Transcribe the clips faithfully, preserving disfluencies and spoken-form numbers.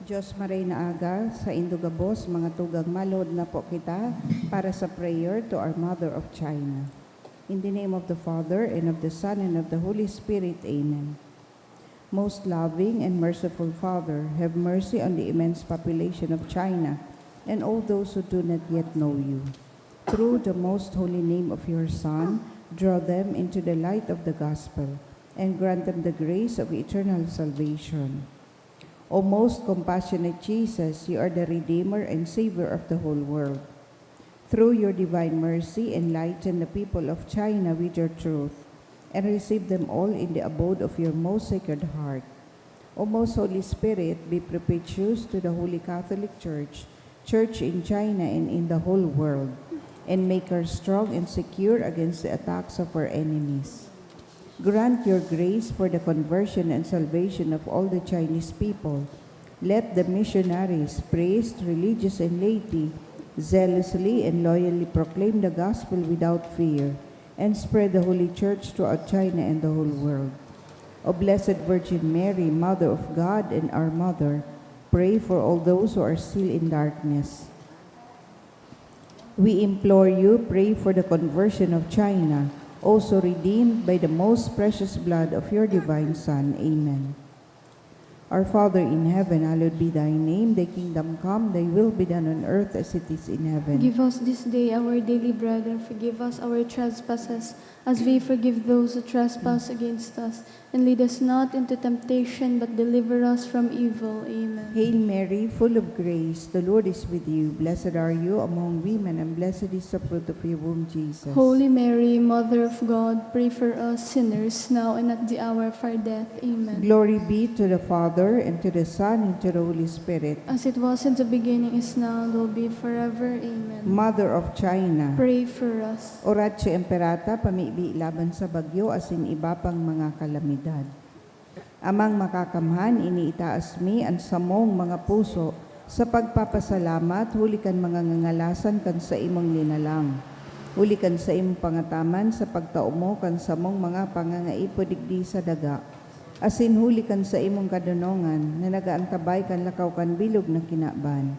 Diyos Maray na Aga, saindo gabos, mga tugang, maluhod na po kita para sa prayer to our Mother of China. In the name of the Father, and of the Son, and of the Holy Spirit. Amen. Most loving and merciful Father, have mercy on the immense population of China and all those who do not yet know you. Through the most holy name of your Son, draw them into the light of the gospel and grant them the grace of eternal salvation. O most compassionate Jesus, you are the Redeemer and Savior of the whole world. Through your divine mercy, enlighten the people of China with your truth, and receive them all in the abode of your most sacred heart. O most Holy Spirit, be propitious to the Holy Catholic Church, Church in China and in the whole world, and make her strong and secure against the attacks of her enemies. Grant your grace for the conversion and salvation of all the Chinese people. Let the missionaries, priests, religious, and laity zealously and loyally proclaim the gospel without fear and spread the Holy Church throughout China and the whole world. O Blessed Virgin Mary, Mother of God and our Mother, pray for all those who are still in darkness. We implore you, pray for the conversion of China, also redeemed by the most precious blood of your divine Son. Amen. Our Father in heaven, hallowed be thy name. Thy kingdom come, thy will be done on earth as it is in heaven. Give us this day our daily bread, and forgive us our trespasses, as we forgive those who trespass against us. And lead us not into temptation, but deliver us from evil. Amen. Hail Mary, full of grace, the Lord is with you. Blessed are you among women, and blessed is the fruit of your womb, Jesus. Holy Mary, Mother of God, pray for us sinners, now and at the hour of our death. Amen. Glory be to the Father, and to the Son, and to the Holy Spirit. As it was in the beginning, is now, and will be forever. Amen. Mother of China. Pray for us. Oratio Imperata, pamibi laban sa bagyo asin iba pang mga kalamidad. Amang Makakamhan, iniitaas mi an samong mga puso sa pagpapasalamat huli kan mga ngangalasan kan saimong linalang, huli kan saimong pangataman sa pagtao mo kan samong mga pangangaipo digdi sa daga, asin huli kan saimong kadonongan na nag-aantabay kan lakaw kan bilog na kinaban.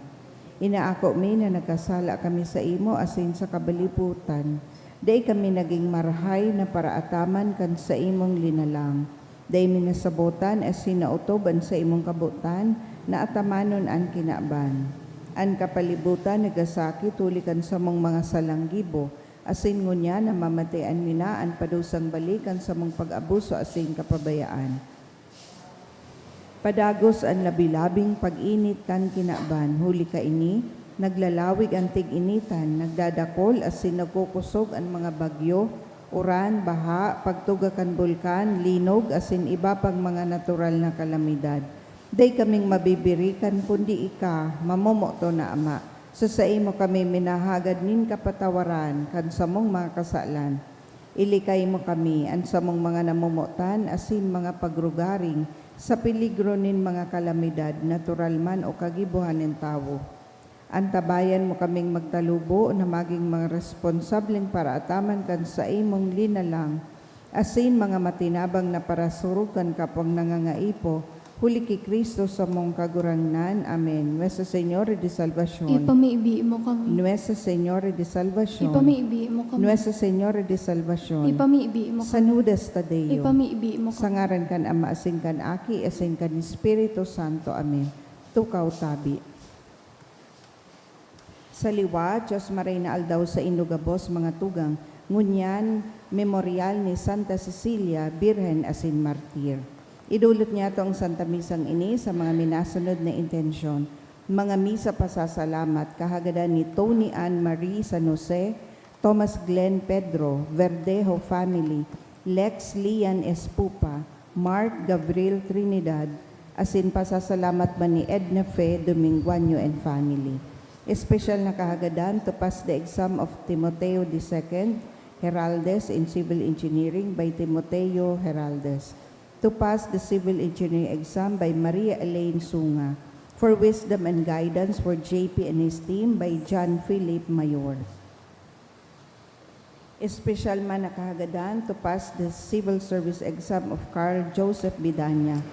Inaako mi na nagkasala kami saimo asin sa kabalibutan. Dai kami nagin marahay na paraataman kan saimong linalang. Dai mi nasabotan asin naotob an saimong kabotan na atamanon an kinaban. An kapalibutan nagasakit huli kan samong mga salang gibo, asin ngunyan namamatian mi na an padusang bali kan samong pag-abuso asin kapabayaan. Padagos an labi-labing pag-init kan kinaban. Huli kaini, naglalawig an tig-initan, nagdadakol asin nagkukosog an mga bagyo, uran, baha, pagtuga kan bulkan, linog, asin iba pang mga natural na kalamidad. Dai kaming mabibirikan kundi ika, mamomoton na Ama. Sa saimo kami minahagad nin kapatawaran kan samong mga kasalan. Ilikay mo kami, an samong mga namomotan asin mga pagrugaring, sa peligro nin mga kalamidad, natural man o kagibohan nin tawo. Antabayan mo kaming magtalubo na magin mga responsableng paraataman kan saimong linalang, asin mga matinabang na parasurog kan kapwang nangangaipo, huli ki Cristo samong Kagurangnan. Amen. Nuestra Señora de Salvacion. Ipamibi mo kami. Nuestra Señora de Salvacion. Ipamibi mo kami. Nuestra Señora de Salvacion. Ipamibi mo San kami. Judas Tadeo. Ipamibi mo Sa kami. ngaran kan Ama, asin kan Aki, asin kan Espiritu Santo. Amen. Tukaw tabi. Sa liwat, Diyos maray na aldaw saindo gabos, mga tugang. Ngunyan, memoryal ni Santa Cecilia, Birhen asin Martir. Idulot niyato ang Santa Misang ini sa mga minasunod na intensyon. Mga misa pasasalamat, kahagadan ni Tony Ann Marie San Jose, Thomas Glenn Pedro, Verdejo family, Lex Lian Espupa, Mark Gabriel Trinidad, asin pasasalamat man ni Edna Fe Dominguaño and family. Espesyal na kahagadan to pass the exam of Timoteo the Second, Heraldez in Civil Engineering by Timoteo Heraldez. To pass the Civil Engineering exam by Maria Elaine Sunga. For wisdom and guidance for J P and his team by John Philip Mayor. Espesyal man na kahagadan to pass the civil service exam of Carl Joseph Bidanya.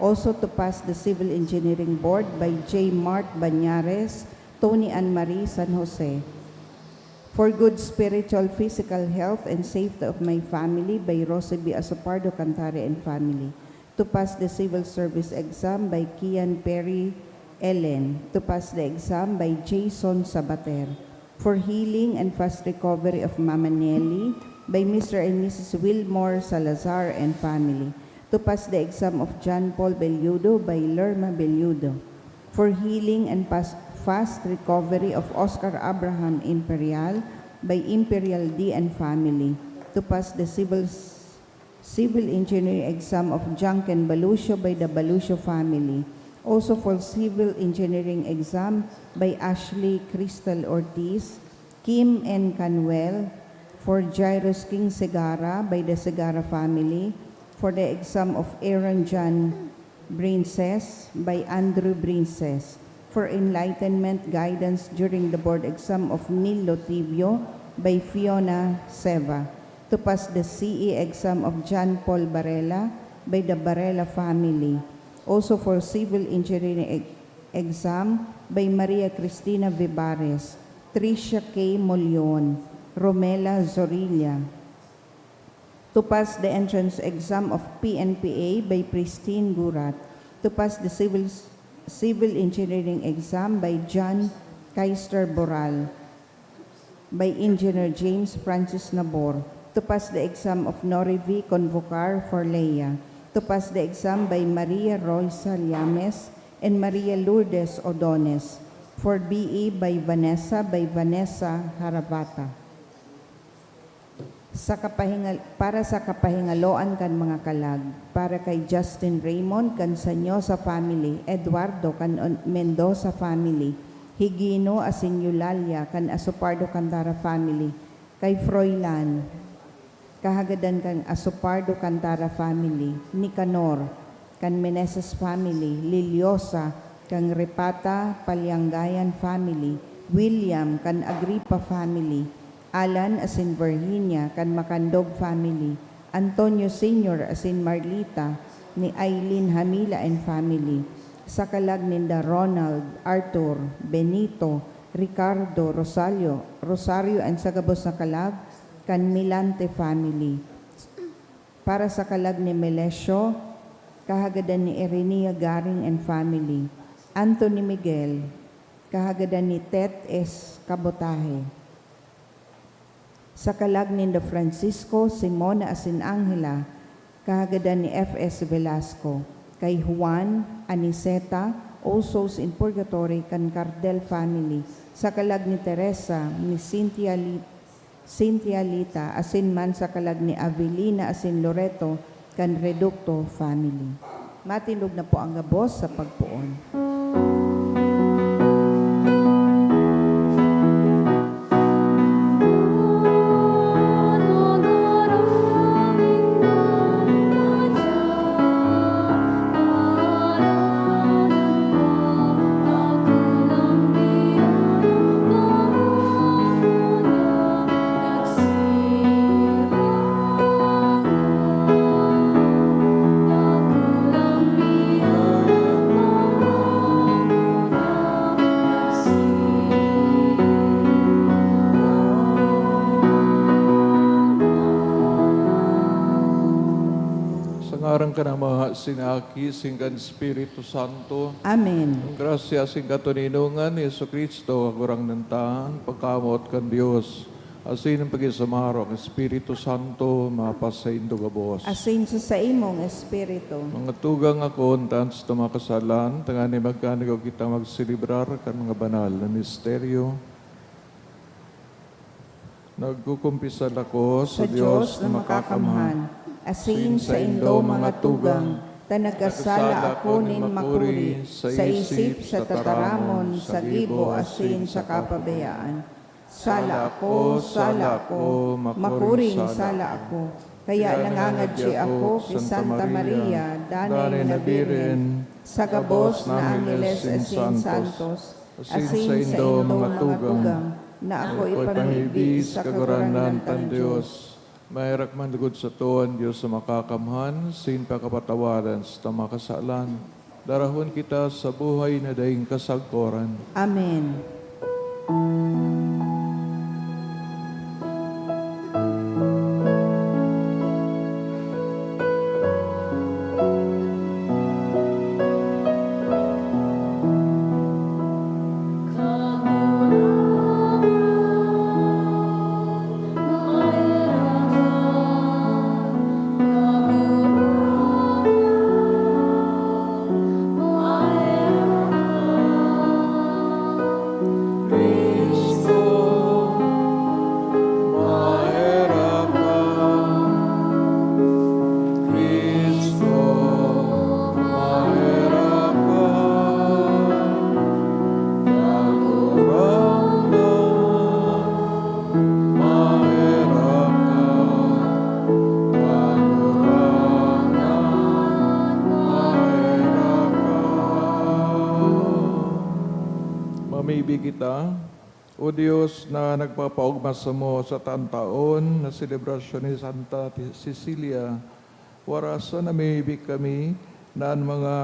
Also to pass the Civil Engineering Board by J Mart Banyares, Tony Ann Marie San Jose. For good spiritual, physical health, and safety of my family by Rosie B Asopardo Cantare and family. To pass the civil service exam by Kian Perry Ellen. To pass the exam by Jason Sabater. For healing and fast recovery of Mama Nelly by Mister and Missus Wilmore Salazar and family. To pass the exam of John Paul Belludo by Lerma Belludo. For healing and pas-, fast recovery of Oscar Abraham Imperial by Imperial D and family. To pass the civil s-, civil engineering exam of Junken Balucio by the Balucio family. Also for civil engineering exam by Ashley Crystal Ortiz, Kim N Canwell, for Jairus King Segarra by the Segarra family, for the exam of Aaron John Brinces by Andrew Brinces, for enlightenment guidance during the board exam of Nilo Tibio by Fiona Seva, to pass the C E exam of John Paul Barela by the Barela family, also for civil engineering e-, exam by Maria Cristina Vivares, Tricia K Molion, Romela Zorilla. To pass the entrance exam of P N P A by Pristine Gurat. To pass the civil, civil engineering exam by John Kaister Boral, by Engineer James Francis Nabor. To pass the exam of Nori V Convocar for Leia. To pass the exam by Maria Roysa Llames and Maria Lourdes Odones. For B E by Vanessa, by Vanessa Haravata. Sa kapahingal-, para sa kapahingaloan kan mga kalag, para kay Justin Raymond kan Sanyosa family, Eduardo kan On-, Mendoza family, Higino asin Eulalia kan Asopardo Cantara family, kay Froilan, kahagadan kan Asopardo Cantara family, Nicanor, kan Meneses family, Liliosa, kan Repata Paliangayan family, William, kan Agripa family, Alan asin Virginia, kan Macandog family, Antonio Senior asin Marlita, ni Aileen Hamila and family, sa kalag ninda Ronald, Arthur, Benito, Ricardo, Rosalio, Rosario and sa gabos na kalag kan Milante family. Para sa kalag ni Melesio, kahagadan ni Erenia Garing and family. Anthony Miguel, kahagadan ni Tet S Kabotahe. Sa kalag ninda Francisco, Simona asin Angela, kahagadan ni F S Velasco. Kay Juan, Aniceta, All Souls in Purgatory kan Cardel family. Sa kalag ni Teresa, ni Cynthia Li-, Cynthia Lita, asin man sa kalag ni Avelina asin Loreto kan Reducto family. Matindog na po ang gabos sa pagpoon. Sa ngaran kan Ama, sin Aki, sin kan Espiritu Santo. Amen. Ang grasya sin katoninongan ni Jesu-Cristo, Kagurangnan ta, an pagkamoot kan Dios, asin an pakisumaro kan Espiritu Santo, mapasaindo gabos. Asin sa saimong espiritu. Mga tugang, ako, an taas na mga kasalan, tanganing magkanigo kita magselebrar kan mga banal na misteryo. Nagkukumpisal ako sa Dios na makakamhan, asin saindo, mga tugang, ta nagkasala ako nin makuri sa isip, sa tataramon, sa gibo, asin sa kapabayaan. Sala ako, sala ako, makuring sala ako. Kaya nangangadyi ako ki Santa Maria, Danay na Birhen, sa gabos na angeles asin santos, asin saindo, mga tugang, na ako ipamibi sa Kagurangnan kan Dios. Maherak man lugod sato an Dios na Makakamhan, asin pakapatawaran sa mga kasalan. Darahon kita sa buhay na daing kasagkoran. Amen. Mamibi kita. O Dios na nagpapaogma samo sa taon-taon na selebrasyon ni Santa Cecilia, warasan na mamibi kami na an mga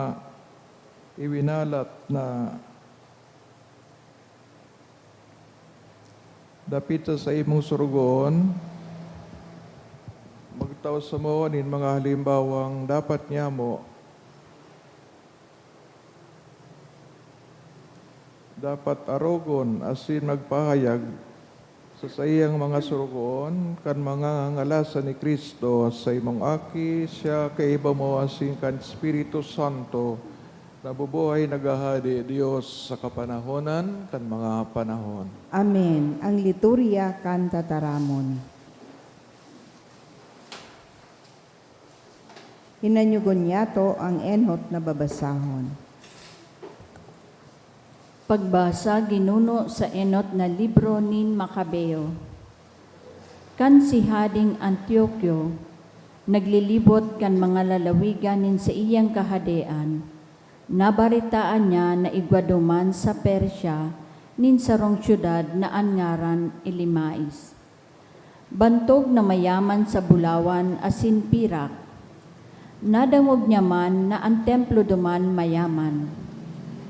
iwinalat na dapit sa saimong sorogoon, magtao samo nin mga halimbawang dapat nyamo, dapat arogon asin magpahayag sa saiyang mga sorogoon kan mga ngangalasan ni Cristo, saimong Aki, siya kaiba mo asin kan Espiritu Santo, nabubuhay, naghahade, Dios sa kapanahonan kan mga panahon. Amen. Ang liturya kan tataramon. Hinanyogon niyato ang enot na babasahon. Pagbasa ginuno sa enot na libro nin Macabeo. Kan si Hading Antioquio naglilibot kan mga lalawigan nin saiyang kahadean, nabaretaan niya na igwa duman sa Persia nin sarong syudad na an ngaran Elimaes. Bantog na mayaman sa bulawan asin pirak. Nadangog niya man na an templo duman mayaman,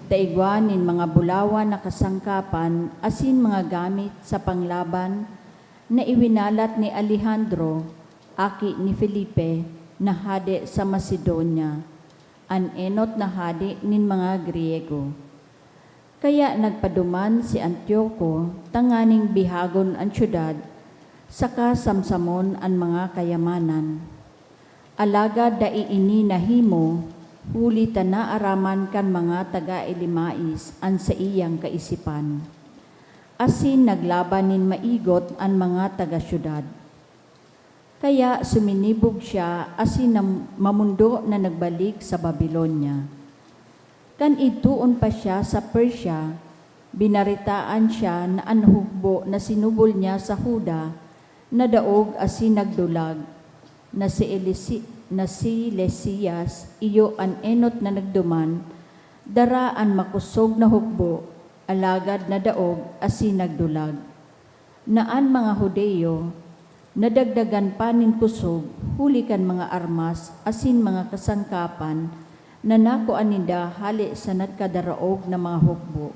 ta igwa nin mga bulawan na kasangkapan asin mga gamit sa panglaban na iwinalat ni Alejandro, aki ni Felipe, na hade sa Macedonia, an enot na hade nin mga Griego. Kaya nagpaduman si Antioco tanganing bihagon an syudad saka samsamon an mga kayamanan. Alagad dai ini nahimo, huli ta naaraman kan mga taga Elimaes an saiyang kaisipan, asin naglaban nin maigot an mga taga-syudad. Kaya suminibog siya asin nam-, mamondo na nagbalik sa Babilonia. Kan idtoon pa siya sa Persia, binaretaan siya na an hukbo na sinubol niya sa Juda nadaog asin nagdulag, na si Elisi-, na si Lisias, iyo an enot na nagduman, dara an makosog na hukbo, alagad nadaog asin nagdulag. Na an mga Judio nadagdagan pa nin kosog huli kan mga armas asin mga kasangkapan na nakua ninda hale sa nagkadaraog na mga hukbo,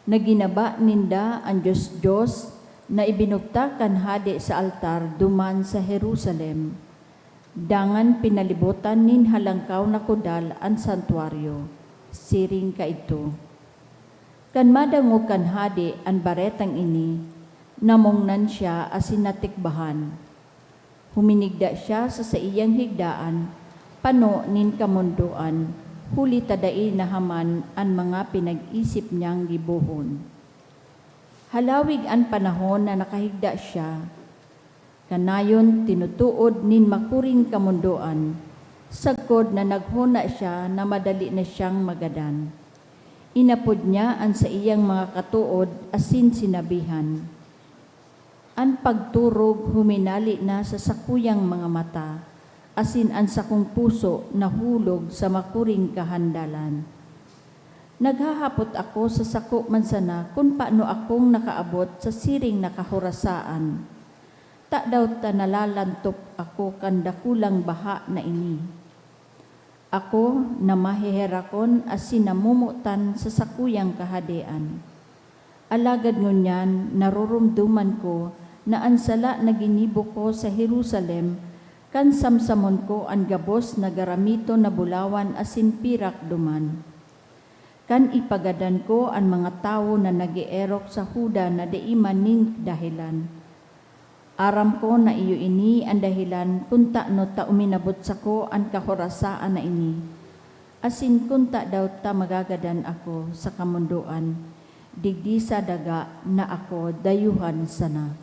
na ginaba ninda an dios-dios na ibinugtak kan hade sa altar duman sa Jerusalem. Dangan pinalibotan nin halangkaw na kudal an santuaryo. Siring kaidto. Kan madangog kan hade an baretang ini, namongnan siya asin natikbahan. Huminigda siya sa saiyang higdaan, pano nin kamondoan, huli ta dai nahaman an mga pinag-isip niyang gibohon. Halawig an panahon na nakahigda siya, kanayon tinutuod nin makuring kamondoan, sagkod na naghona siya na madali na siyang magadan. Inapod niya an saiyang mga katood asin sinabihan, "An pagturog huminali na sa sakuyang mga mata, asin an sakong puso nahulog sa makuring kahandalan. Naghahapot ako sa sako man sana kun paano akong nakaabot sa siring na kahorasaan." Tadaw ta nalalantop ako kan dakulang baha na ini? Ako na maheherakon asin namomotan sa sakuyang kahadean. Alagad ngunyan naroromdoman ko na an sala na ginibo ko sa Jerusalem, kan samsamon ko an gabos na garamiton na bulawan asin pirak duman. Kan ipagadan ko an mga tawo na nag-eerok sa Juda na dai man nin dahelan. Aram ko na iyo ini an dahelan kun tano ta uminabot sako an kahorasaan na ini, asin kun tadaw ta magagadan ako sa kamondoan, digdi sa daga na ako dayuhan sana.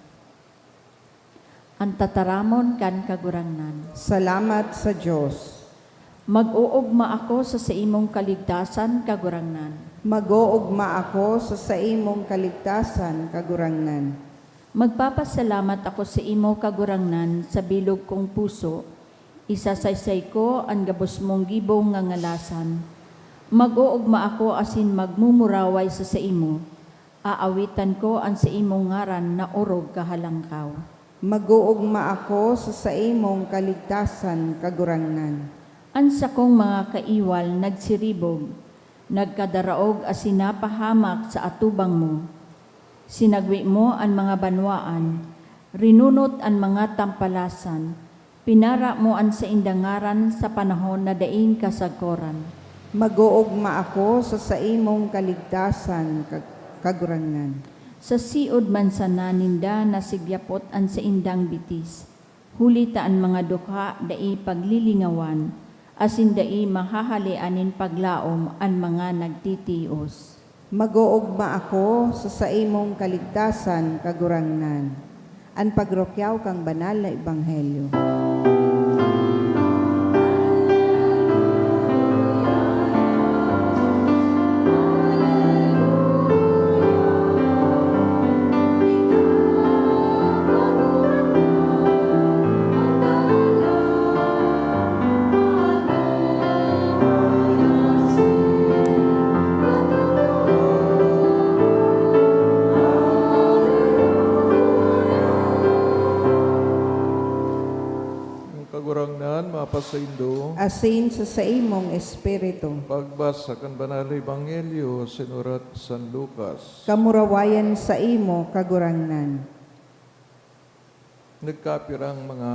An tataramon kan Kagurangnan. Salamat sa Dios. Mag-oogma ako sa saimong kaligtasan, Kagurangnan. Mag-oogma ako sa saimong kaligtasan, Kagurangnan. Magpapasalamat ako sa imo, Kagurangnan, sa bilog kong puso. Isasaysay ko an gabos mong gibong ngangalasan. Mag-oogma ako asin magmumuraway sa saimo. Aawitan ko an saimong ngaran na orog kahalangkaw. Mag-oogma ako sa saimong kaligtasan, Kagurangnan. An sakong mga kaiwal nagsiribog, nagkadaraog asin napahamak sa atubang mo. Sinagwe mo an mga banwaan, rinunot an mga tampalasan, pinara mo an saindang ngaran sa panahon na daing kasagkoran. Mag-oogma ako sa saimong kaligtasan, Kag-, Kagurangnan. Sa siod man sana ninda nasigyapot an saindang bitis, huli ta an mga dukha dai paglilingawan, asin dai mahahalean nin paglaom an mga nagtitios. Mag-oogma ako sa saimong kaligtasan, Kagurangnan. An pagrukyaw kan Banal na Ebanghelyo. Ang Kagurangnan mapasaindo. Asin sa saimong espiritu. Pagbasa kan Banal na Ebanghelyo sinurat San Lucas. Kamurawayan saimo, Kagurangnan. Nagkapirang mga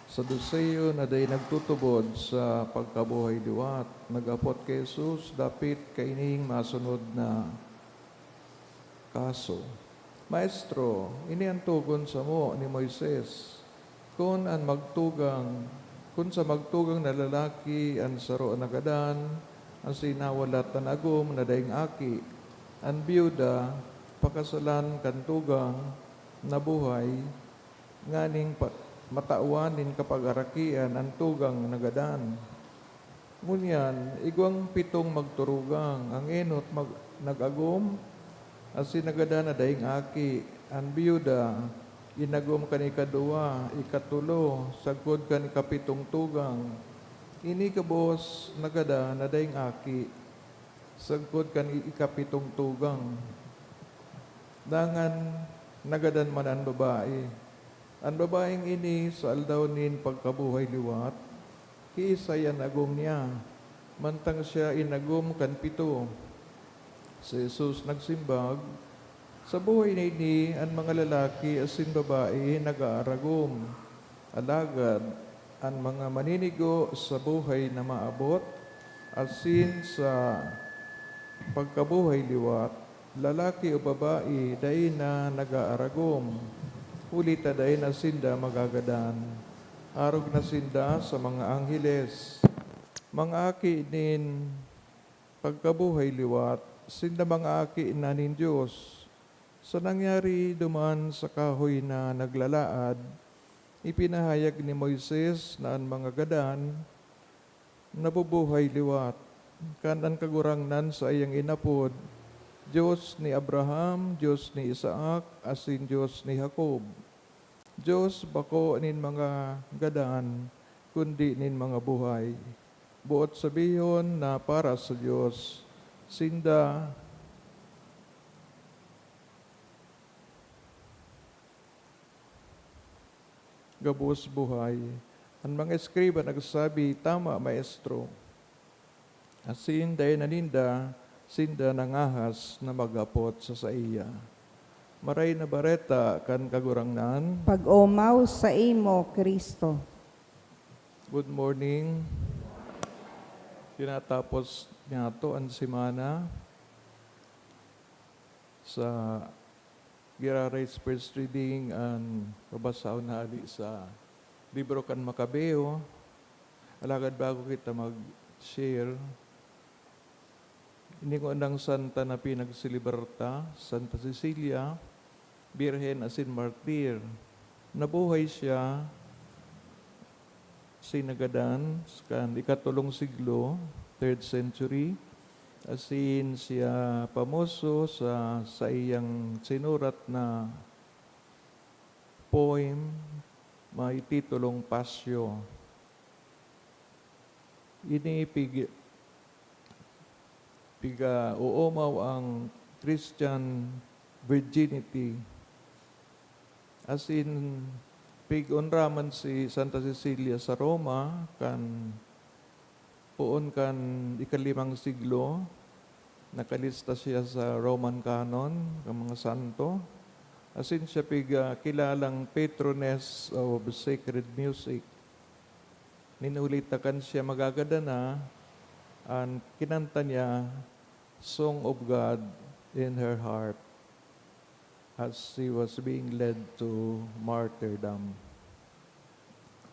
Saduceo na dai nagtutubod sa pagkabuhay liwat nag-apot ki Jesus dapit kaining masunod na kaso, "Maestro, ini an togon samo ni Moises, kun an magtugang, kun sa magtugang na lalaki an saro na gadan, asin nawalat an agom na daing aki, an byuda, pakasalan kan tugang na buhay, nganing pa-, matawan nin kapagarakian an tugang na gadan." Ngunyan, igwang pitong magturugang, an enot mag-, nag-agom, asin nagadan na daing aki, an byuda, inagom kan ikaduwa, ikatulo, sagkod kan ikapitong tugang. Ini gabos nagadan na daing aki, sagkod kan i-, ikapitong tugang. Dangan nagadan man an babae. An babaeng ini, sa aldaw nin pagkabuhay liwat, kiisay an agom niya, mantang siya inagom kan pito? Si Jesus nagsimbag, "Sa buhay na ini, an mga lalaki asin babae nag-aaragom. Alagad an mga maninigo sa buhay na maabot asin sa pagkabuhay liwat, lalaki o babae, dai na nag-aaragom, huli ta dai na sinda magagadan. Arog na sinda sa mga angheles. Mga aki nin pagkabuhay liwat, sinda mga aki na nin Dios." Sa nangyari duman sa kahoy na naglalaad, ipinahayag ni Moises na an mga gadan nabubuhay liwat, kan an Kagurangnan saiyang inapod, Dios ni Abraham, Dios ni Isaac, asin Dios ni Jacob. Dios bako nin mga gadan, kundi nin mga buhay. Boot sabihon na para sa Dios, sinda, gabos buhay. An mga eskriba nagsabi, "Tama, Maestro." Asin dai na ninda sinda nangahas na maghapot sa saiya. Maray na Bareta kan Kagurangnan. Pag-omaw saimo, Cristo. Good morning. Tinatapos niyato an semana sa Gira Race First Reading an babasahon hali sa libro kan Macabeo. Alagad bago kita mag-share, ini ngunang santa na pinagselebrata, Santa Cecilia, Birhen asin Martir. Nabuhay siya sinagadan kan ikatolong siglo, third century, asin siya pamoso sa saiyang sinurat na poem, may titulong Pasyo. Ini pig-, piga-oomaw ang Christian virginity. Asin, pig-onra man si Santa Cecilia sa Roma, kan poon kan ikalimang siglo, nakalista siya sa Roman canon kan mga santo. Asin siya pig-, ah, kilalang patroness of sacred music. Nin huli ta kan siya magagadan na, an kinanta niya, Song of God in her heart as she was being led to martyrdom.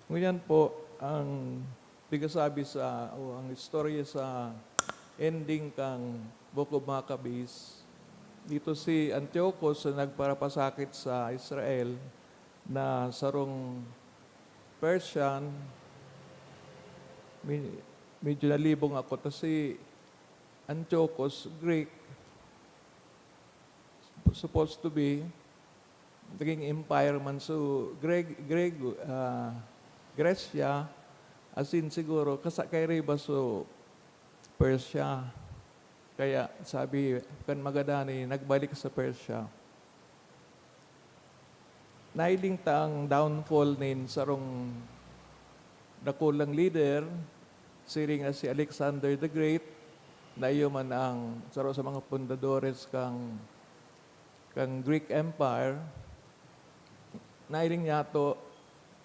Ngunyan po, ang pigasabi sa, o ang istorya sa ending kang Book of Maccabees, dito si Antiochus na nagparapasakit sa Israel na sarong Persian, mi-, medyo nalibong ako, ta si Antiochus, Greek, supposed to be, naging empire man. So, Greg-, Grego, ah, Gresya, asin siguro, kasa-, kairiba so Persia. Kaya sabi kan Magadani, nagbalik sa Persia. Nahiling ta ang downfall nin sarong dakulang leader, siring na si Alexander the Great, na iyo man ang saro sa mga pundadores kan, kan Greek Empire. Nahiling niyato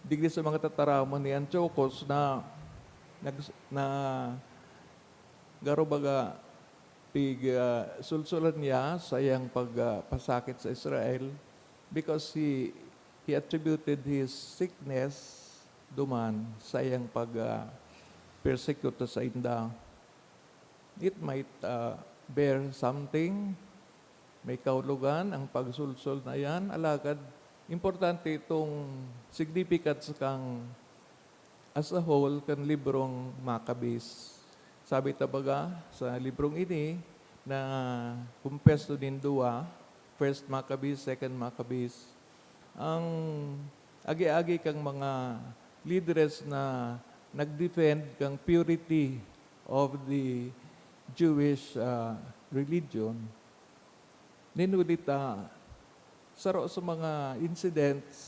digdi sa mga tataramon ni Antiochus na nag-, na garo baga pig-, ah, sulsulan niya saiyang pag, ah, pasakit sa Israel because he, he attributed his sickness duman saiyang pag, ah, persecute sainda. It might, ah, bear something, may kahulogan ang pagsulsol na yan, alagad importante itong significance kang as a whole kan librong Maccabees. Sabi ta baga, sa librong ini, na kumpesto nin duwa, First Maccabees, Second Maccabees, ang agi-agi kang mga lideres na nag-defend kang purity of the Jewish, ah, religion. Nin huli ta, saro sa mga incidents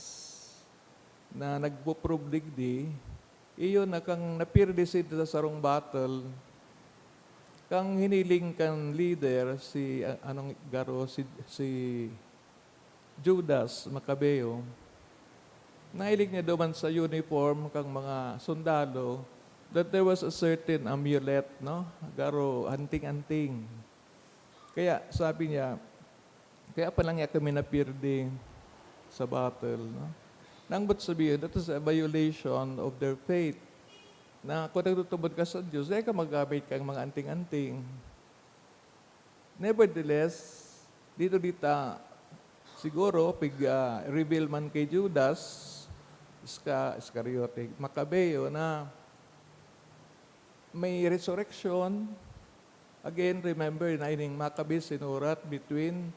na nagpo-prove digdi, iyo na kan napirdi sinda sa sarong battle, kan hiniling kan leader, si, a-, anong garo, si, si Judas Macabeo, nahiling niya duman sa uniform kan mga sundalo that there was a certain amulet, no? Garo, anting-anting. Kaya sabi niya, "Kaya pa lang niya kami napirdi sa battle," no? Nang ba't sabihin, that is a violation of their faith. Na kung nagtutubod ka sa Diyos, dai ka maggamit kan mga anting-anting. Nevertheless, dito dita, siguro, pig, ah, reveal man kay Judas Isca-, Iscariote, Macabeo, na may resurrection. Again, remember na ining Maccabees sinurat between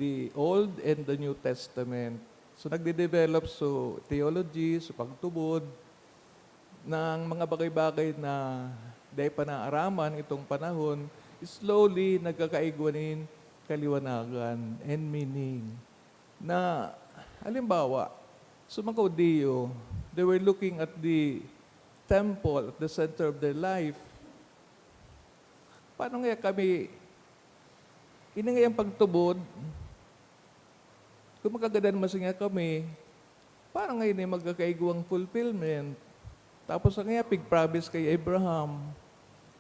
the Old and the New Testament. So, nagde-develop so theology, so pagtubod, ng mga bagay-bagay na dai pa naaraman itong panahon, slowly nagkakaigwa nin kaliwanagan and meaning. Na, halimbawa, sa mga Judio, They were looking at the temple at the center of their life. Paano nga kami, ini nga yung pagtubod, kung magkagadan masinga kami, paano nga ini magkakaigwang fulfillment? Tapos ang iya, pig-promise kay Abraham.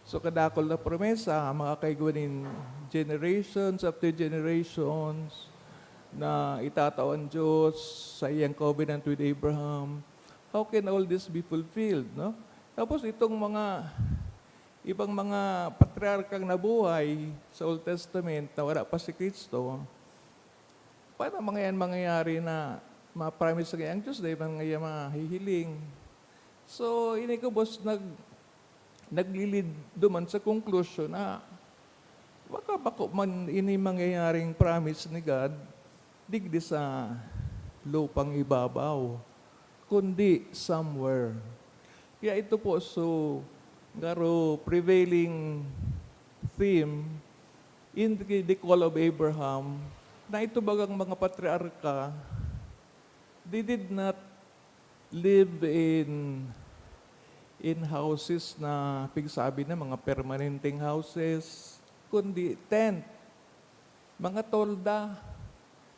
So, kadakol na promesa, makakaigwa nin generations after generations na itatao ang Diyos sa iyang covenant with Abraham. How can all this be fulfilled, no? Tapos itong mga ibang mga patriarkang nabuhay sa Old Testament na wala pa si Kristo, paano mga yan mangyayari na ma-promise nga ang Diyos, dahil man nga yan mahihiling? So, ini ko, boss, nag-, naglilid duman sa conclusion na baka bako man ini mangyayaring promise ni God, digdi sa lupang ibabaw, kundi somewhere. Kaya ito po, so, garo prevailing theme in the, the call of Abraham, na ito bagang mga patriarka, they did not live in, in houses na pigsabi na mga permanenteng houses, kundi tent, mga tolda.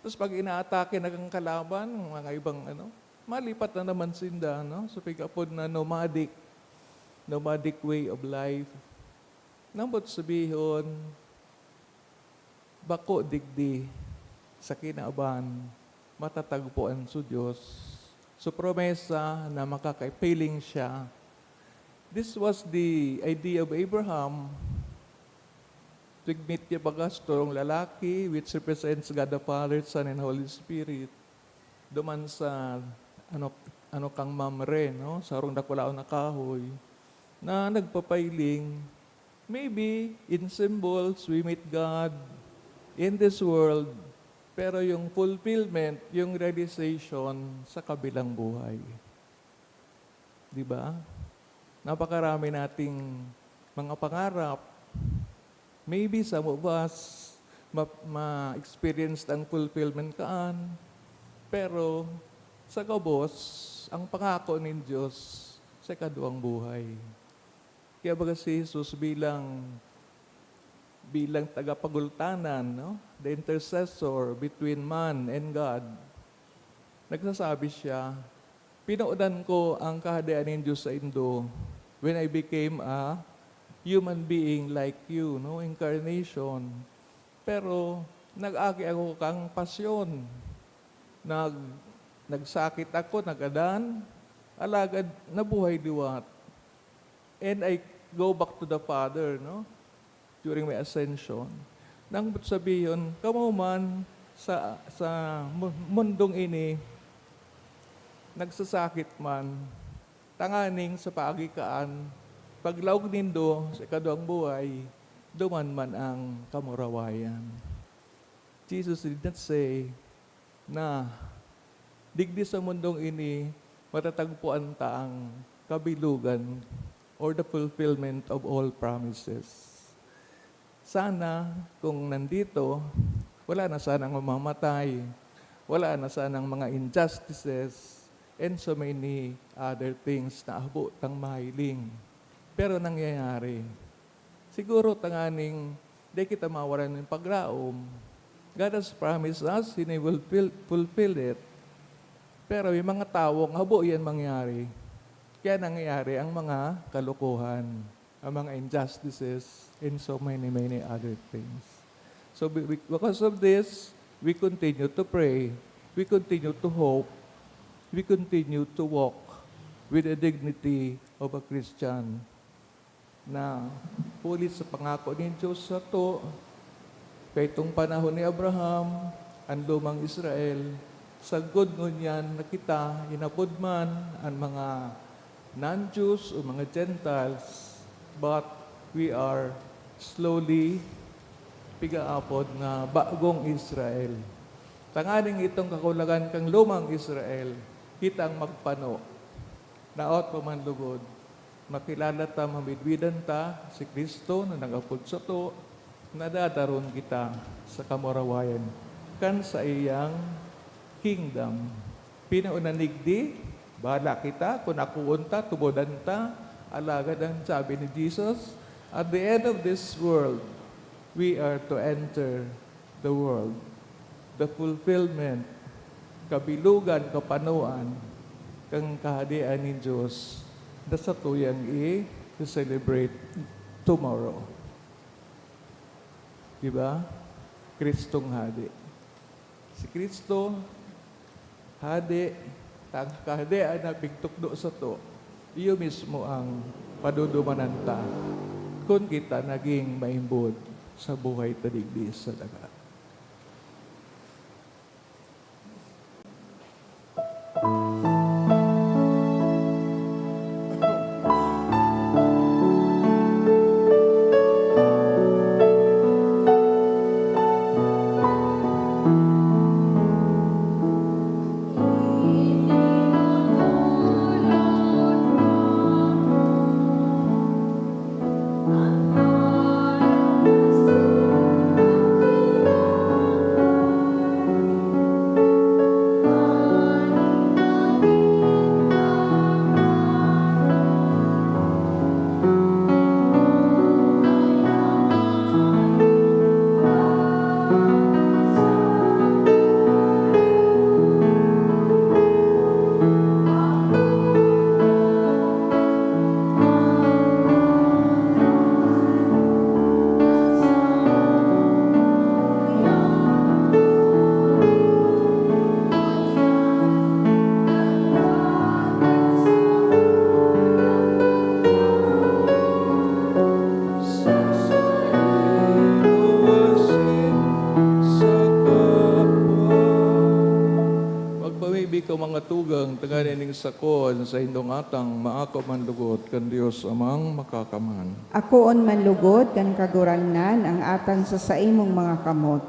Tapos pag inaatake na ang kalaban, mga ibang ano, malipat na naman sinda, no? So, pig-apod na nomadic, nomadic way of life. Nang sabihon, bako digdi sa kinaban, matatagpuan so Dios. So, promesa na makakaipiling siya. This was the idea of Abraham. Tigmit niya baga sa turong lalaki, which represents God the Father, Son, and Holy Spirit. Duman sa ano, ano kang Mamre, no? Sa harong dakulaon na kahoy, na nagpapailing. Maybe, in symbols, we meet God in this world, pero yung fulfillment, yung realization sa kabilang buhay. Di ba? Napakarami nating mga pangarap. Maybe some of us, ma-, ma-experience ang fulfillment kaan. Pero, sa gabos, ang pangako nin Diyos sa ikaduwang buhay. Kaya baga si Jesus bilang, bilang tagapagultanan, no? The intercessor between man and God, nagsasabi siya, "Pinodan ko ang Kahadean nin Diyos saindo when I became a human being like you," no? Incarnation. Pero nag-agi ako kang pasyon. Nag-, nagsakit ako, nagadan, alagad nabuhay liwat. And I go back to the Father, no? During my ascension. Nang sabihon, kamo man sa, sa mu-, mundong ini, nagsasakit man, tanganing sa paagikaan, paglaog nindo sa ikaduwang buhay, duman man ang kamurawayan. Jesus did not say na digdi sa mundong ini matatagpuan ta ang kabilugan or the fulfillment of all promises. Sana, kung nandito, wala na sanang mamamatay, wala na sanang mga injustices, and so many other things na habo tang mahiling. Pero nangyayari. Siguro tanganing di kita mawalan ng pagraom. God has promised us, He will fil-, fulfill it. Pero yung mga tawong habo yan mangyari. Kaya nangyayari ang mga kalokohan, ang mga injustices, and so many, many other things. So, be-, be-, because of this, we continue to pray, we continue to hope, we continue to walk with the dignity of a Christian. Na huli sa pangako nin Diyos sato, kaitong panahon ni Abraham, an lumang Israel, sagkod ngunyan na kita, inapod man an mga non-Jews o mga Gentiles, but we are slowly pigaapod na bagong Israel. Tanganing itong kakulangan kang lumang Israel, kitang magpano. Daot pa man lugod, makilala ta, mamidbidan ta si Cristo na nag-apod sato, nadadaron kita sa kamurawayan kan saiyang kingdom. Pinauna nigdi, Bahala kita kun akoon ta, tubodan ta. Alagad ang sabi ni Jesus, "At the end of this world, we are to enter the world." The fulfillment, kabilugan, kapanoan kan Kahadean nin Dios na satuyang i-celebrate tomorrow. Di ba? Kristong Hade. Si Kristo, Hade, ta ang Kahadean na pigtukdo sato, iyo mismo ang padudumanan ta kun kita naging maimbod sa buhay ta digdi sa daga. Magpamibi ka, mga tugang, tanganing sakon sa indong atang maako man lugod kan Dios Amang Makakamhan. Akoon man lugod kan Kagurangnan ang atang sa saimong mga kamot,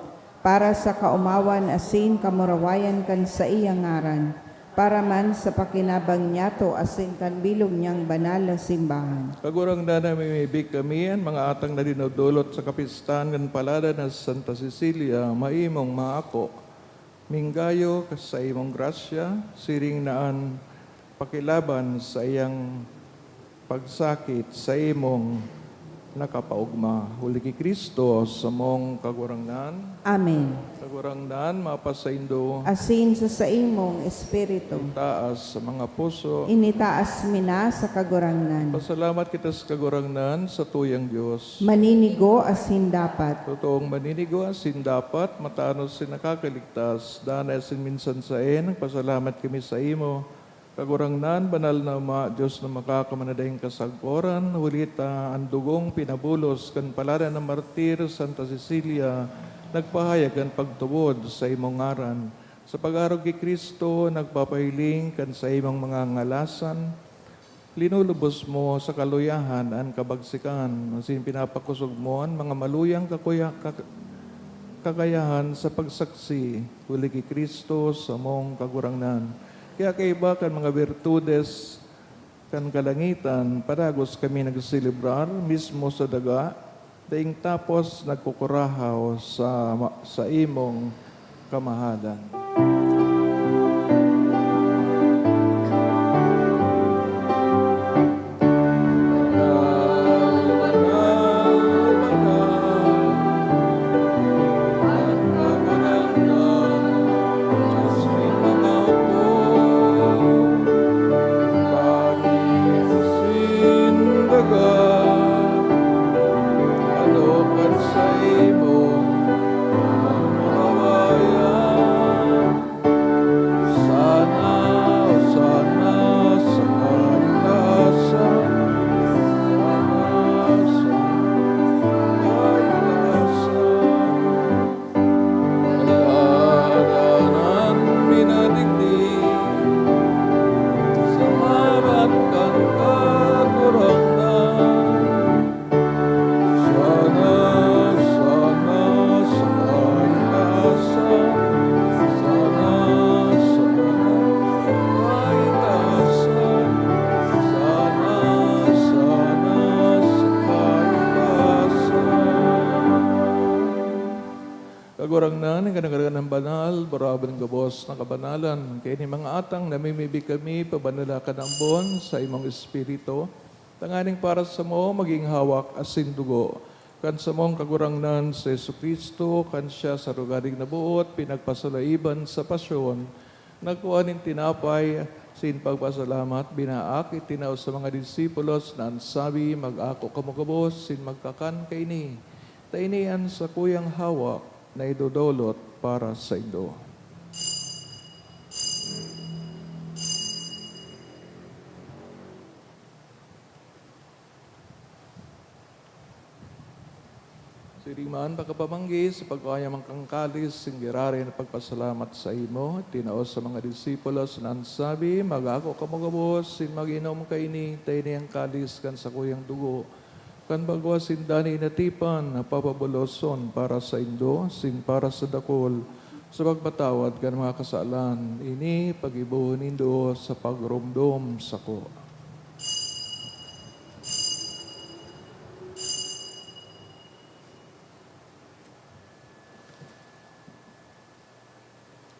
para sa kaomawan asin kamurawayan kan saiyang ngaran, para man sa pakinabang niyato asin kan bilog niyang banal na simbahan. Kagurangnan, namimibi kami, an mga atang na dinodolot sa kapistahan kan palada na Santa Cecilia, maimong maako. Minggayo ka sa imong grasya, siring na an pakilaban sa iyang pagsakit sa imong nakapaogma. Huli ki Cristo, samong Kagurangnan. Amen. Kagurangnan, mapasaindo. Asin sa saimong espiritu. Itaas sa mga puso. Initaas mi na sa Kagurangnan. Pasalamat kita sa Kagurangnan, sa tuyang Dios. Maninigo asin dapat. Totoong maninigo asin dapat, matanos asin nakakaligtas. Danay asin minsan saen, nagpasalamat kami saimo, Kagurangnan, banal na Ama, Dios na makakamanaday nin kasagkoran, huli ta an dugong pinabulos kan palada na martir, Santa Cecilia, nagpahayag kan pagtubod sa imong ngaran. Sa pag-arog ki Cristo, nagpapahiling kan saimong mga ngalasan, linulubos mo sa kaluyahan an kabagsikan, asin pinapakosog mo an mga maluyang kakuya-, kak-, kakayahan sa pagsaksi, huli ki Cristo, samong Kagurangnan. Kaya kaiba kan mga birtudes kan kalangitan, padagos kami nagseselebrar mismo sa daga, daing tapos nagkukurahaw sa ma-, sa imong kamahalan. Sindaga, ano kan saimong kawayan. Kagurangnan, ika na kaipuhan na banal, barabon gabos na kabanalan. Kaya ini mga atang namimibi kami, pabanala ka na ambon sa imong Espiritu, tanganing para samo magin hawak asin dugo kan samong Kagurangnan si Jesu-Cristo, kan siya sa rogaring naboot, pinagpasalaiban sa pasyon, nagkua nin tinapay, asin pagpasalamat, binaak, itinao sa mga disipulos na an sabi, "Mag-ako kamo gabos, asin magkakan kaini. Ta ini an sakuyang hawak na idodolot para saindo." Siring man, pagkapamanggi, sa pagkua niya man kan kalis, asin giraray na pagpasalamat saimo, itinao sa mga disipulos na an sabi, "Mag-ako kamo gabos, asin mag-inom kaini, ta ini an kalis kan sakuyang dugo, kan bagwa asin danay na tipan, na papabuloson para saindo, asin para sa dakul, sa pagpatawad kan mga kasalan. Ini paggibohon nindo sa pagromdom sako."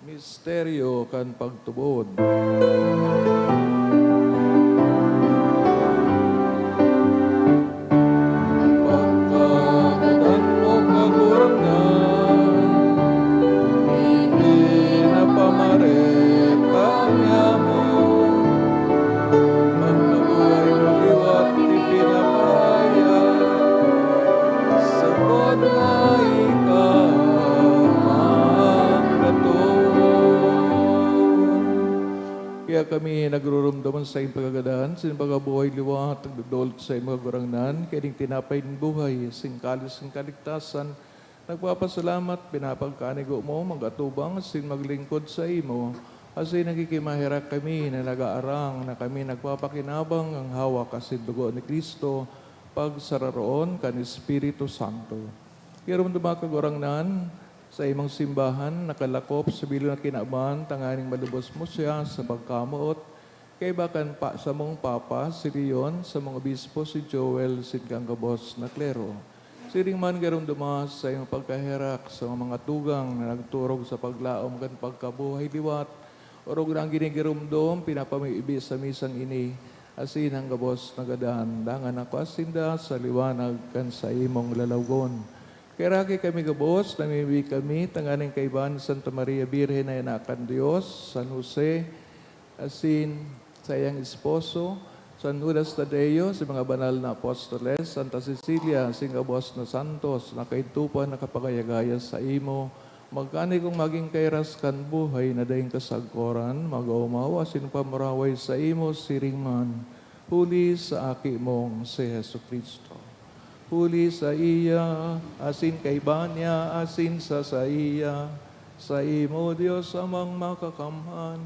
Misteryo kan pagtubod. Pagkagadan mo, Kagurangnan, ipinapamareta niamo. Pagkabuhay mo liwat ipinapahayag, sagkod na ika magkatoon. Kaya kami nagruromdom sa iyong pagkagadan, sa iyong pagkabuhay liwat, nagdodolot sa iyong mga gurangnan, kaya ding tinapay nin buhay, asin kalis nin kaligtasan, nagpapasalamat, pinapagkanigo mo, mag-atubang asin maglingkod saimo, asin nagkikimaherak kami na nag-aarang na kami nagpapakinabang kan hawak asin dugo ni Cristo, pagsararoon kan Espiritu Santo. Giromdoma, Kagurangnan, sa imong simbahan, nakalakop sa bilog na kinaban, tanganing malubos mo siya sa pagkamoot, kaiba kan pa, samong Papa, si Leon, samong Obispo, si Joel, asin kan gabos na klero. Siring man, giromdoma sa imong pagkaherak sa mga tugang na nagturog sa paglaom kan pagkabuhay liwat, orog na an ginigiromdom, pinapamibi sa misang ini, asin an gabos na gadan, dangan nakua sinda sa liwanag kan saimong lalawgon. Kaheraki kami gabos, namimibi kami, tanganing kaiba ni Santa Maria Birhen na ina kan Dios, San Jose, asin saiyang esposo, San Judas Tadeo, sa mga banal na apostoles, Santa Cecilia, asin gabos na santos, na kaidto pa nakapagaya-gaya saimo, magkanigong magin kairas kan buhay na daing kasagkoran, mag-oomaw asin pamuraway saimo siring man, huli sa Aki mong si Jesu-Cristo. Huli saiya, asin kaiba niya, asin sa saiya, saimo, Dios Amang Makakamhan,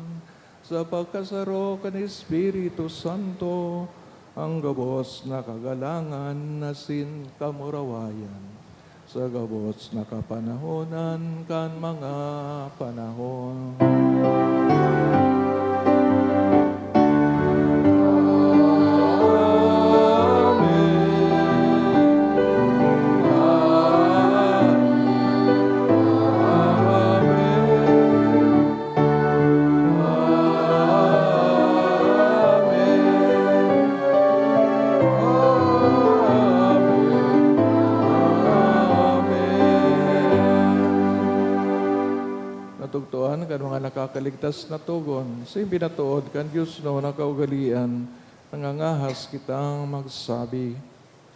sa pagkasaro kan Espiritu Santo, an gabos na kagalangan asin kamurawayan, sa gabos na kapanahonan kan mga panahon. Amen. Amen. Amen. Amen. Natugtuan kan mga nakakaligtas na togon, sa binatood kan diosnon na kaugalean, nangangahas kitang magsabi,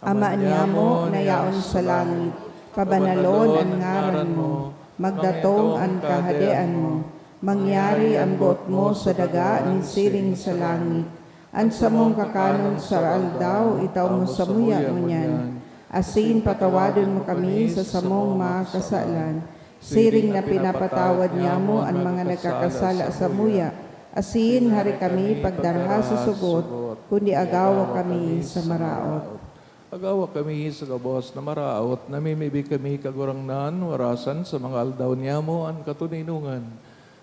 Ama niamo na yaon sa langit, pabanalon an ngaran mo, magdatong an kahadean mo, mangyari an boot mo sa daga nin siring sa langit. An samong kakanon sa aldaw, itao mo samuya ngunyan, asin patawadon mo kami sa samong mga kasalan, siring na pinapatawad niamo an mga nagkakasala samuya, asin hari kami pagdarha sa sugot, kundi agawa kami sa maraot. Agawa kami sa gabos na maraot, namimibi kami, Kagurangnan, warasan sa mga aldaw niamo an katoninongan,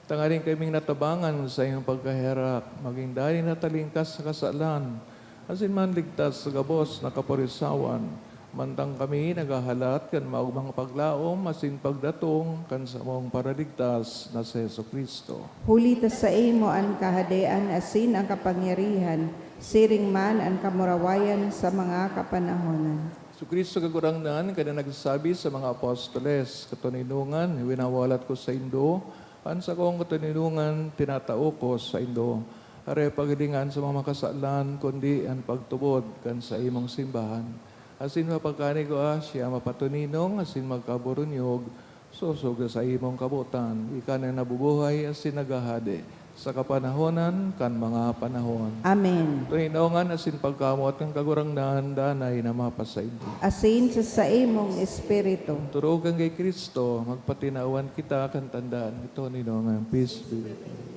tanganing kaming natabangan sa iyong pagkaherak, magin danay na talingkas sa kasalan, asin manligtas sa gabos na kaporisawan, Mantang kami naghahalat kan maogmang paglaom asin pagdatong kan samong Paraligtas na si Jesu-Cristo. Huli ta saimo an Kahadean asin an kapangyarihan, siring man an kamurawayan sa mga kapanahonan. Jesu-Cristo, Kagurangnan, ka na nagsabi sa mga apostoles, "Katoninongan, winawalat ko saindo, an sakong katoninongan tinatao ko saindo. Aray paghilingan sa mga makasalan, kundi an pagtubod kan saimong simbahan." Asin mapagkanigwa siya mapatoninong asin magkaburunyog, sosog sa imong kabotan, ika na nabubuhay asin naghahade sa kapanahonan kan mga panahon. Amen. Toninongan asin pagkamoot kan Kagurangnan, danay na mapasaindo. Asin sa saimong espiritu. Turugan kay Cristo, magpatinawan kita kan tanda ni toninongan. Peace be with you.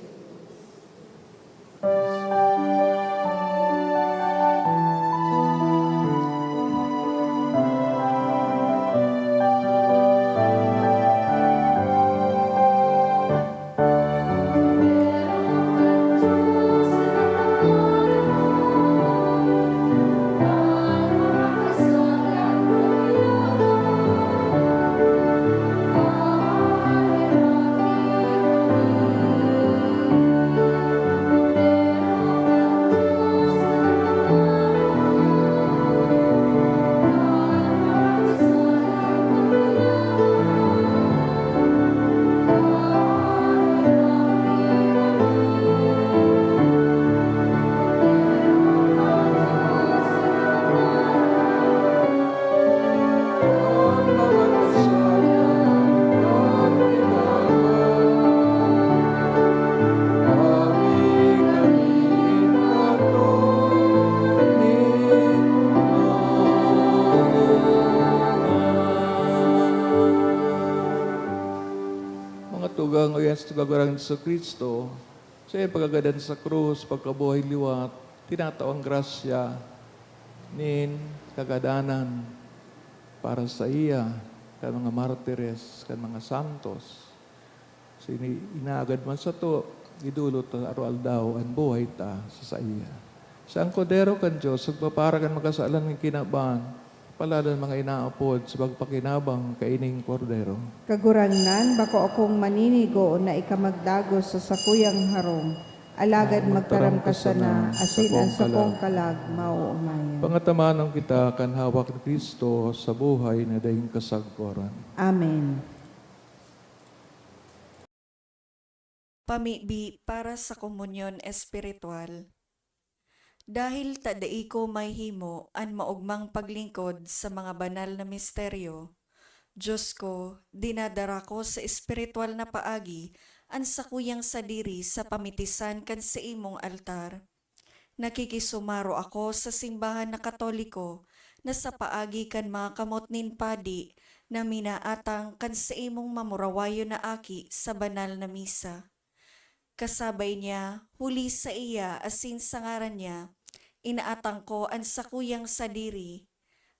Mga tugang, o yan sa Kagurangnan Jesu-Cristo, sa iyang pagkagadan sa krus, pagkabuhay liwat, tinatao an grasya nin kagadanan para saiya, kan mga martires, kan mga santos. Sini-, inagad man sato, idolot ta aroaldaw an buhay ta sa saiya. Siya an Kordero kan Dios, nagpapara kan makasalan kan kinaban, paladan mga inaapod sa pagpakinabang kaining Kordero. Kagurangnan, bako akong maninigo na ika magdagos sa sakuyang harong, alagad magtaram ka sana, asin an sakong kalag maoomayan. Pangatamanon kita kan hawak ni Cristo sa buhay na daing kasagkoran. Amen. Pamibi para sa komunyon espiritual. Dahil ta dai ko mahihimo an maogmang paglingkod sa mga banal na misteryo, Dios ko, dinadara ko sa espiritual na paagi an sakuyang sadiri sa pamitisan kan saimong altar. Nakikisumaro ako sa simbahan na Katoliko na sa paagi kan mga kamot nin padi na minaatang kan saimong mamurawayon na aki sa banal na misa. Kasabay niya, huli saiya asin sa ngaran niya, inaatang ko an sakuyang sadiri.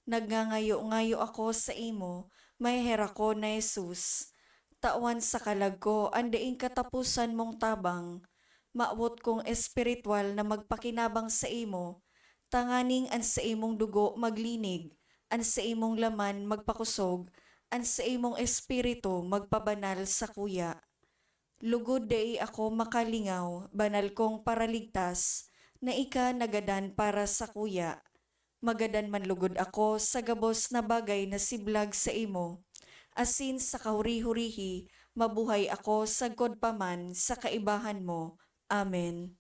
Nagngangayo-ngayo ako saimo, maheherak ko na Jesus. Tawan sa kalag ko an daing kataposan mong tabang. Mawot kong espiritual na magpakinabang saimo, tanganing an saimong dugo maglinig, an saimong laman magpakosog, an saimong espiritu magpabanal sakuya. Lugod dai ako makalingaw, banal kong Paraligtas, na ika nagadan para sakuya. Magadan man lugod ako sa gabos na bagay na siblag saimo, asin sa kahuri-hurihi mabuhay ako sagkod pa man sa kaibahan mo. Amen.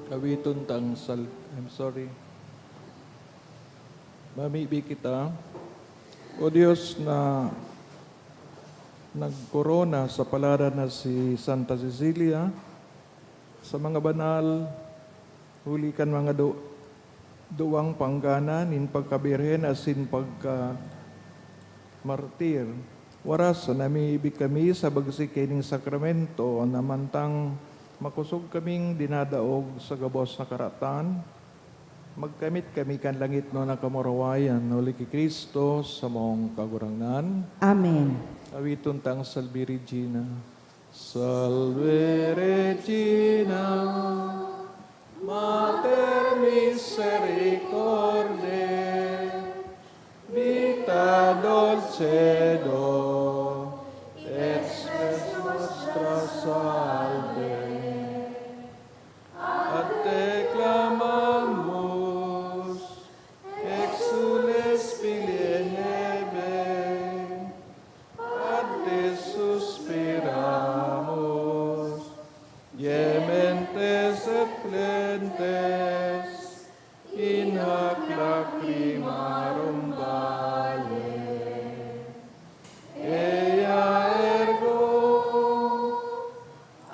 Awiton tang sal-, I'm sorry. Mamibi kita. O Dios na nagkorona sa palada na si Santa Cecilia, sa mga banal, huli kan mga du-, duwang panggana nin pagkabirhen asin pagkamartir, waras na namibi kami sa bagsik kaining sakramento na mantang makosog kaming dinadaog sa gabos na karatan, magkamit kami kan langitnon na kamurawayan, huli ki Cristo, samong Kagurangnan. Amen. Awiton ta ang Salve Regina. Salve Regina, Mater Misericordiae, Vita Dulcedo, et Spes Nostra Salve. Ad te clamamus, exsules filii Hevae, ad te suspiramus, gementes et flentes in hac lacrimarum valle. Ea ergo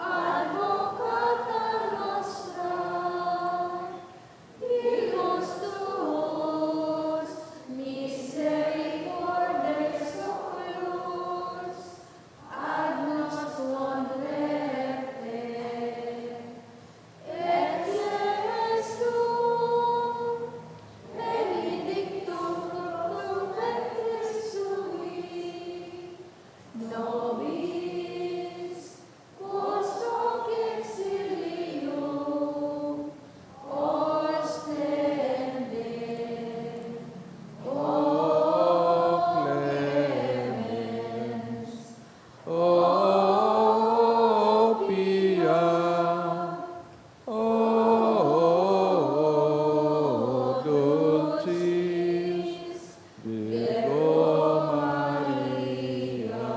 Advocata nostra, Dios tuus, misericordes oculos, ad nos converte. Exemestu, benedictum fructum ventris tui, nobis, quos hoc exilium ostende. O clemens, O pia, O dulcis Virgo Maria.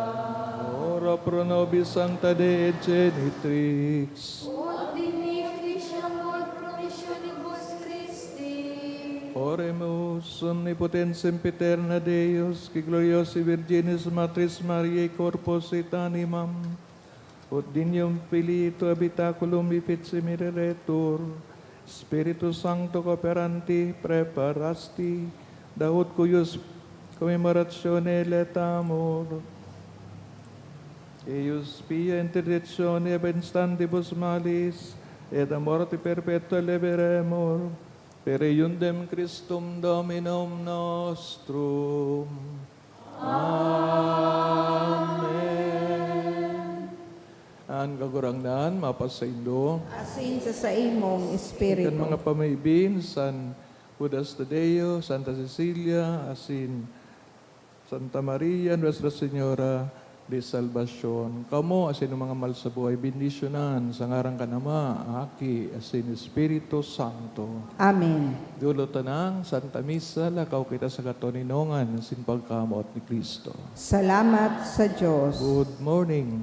Ora pro nobis Sancta Dei et Genitrix. Ut dignifici siam ut promissionibus Christi. Oremus. Omnipotens sempiterna Deus, qui gloriosae Virginis Matris Mariae corpus et animam, ut Dignum Filii tuae habitaculum effici mireretur, Spiritus Sancto cooperanti, preparasti, da ut cuius commemoratione laetamur, eius pia interdictione ab instantibus malis, et a morte perpetua liberemur, per eundem Christum Dominum nostrum. Amen. An Kagurangnan mapasaindo. Asin sa saimong espiritu. Kan mga pamibi ni San Judas Tadeo, Santa Cecilia, asin Santa Maria, Nuestra Señora de Salvacion. Kamo asin an mga mahal sa buhay, bendisyonan sa ngaran kan Ama, Aki, asin Espiritu Santo. Amen. Dulot ta nang Santa Misa, lakaw kita sa katoninongan asin pagkamoot ni Cristo. Salamat sa Dios. Good morning.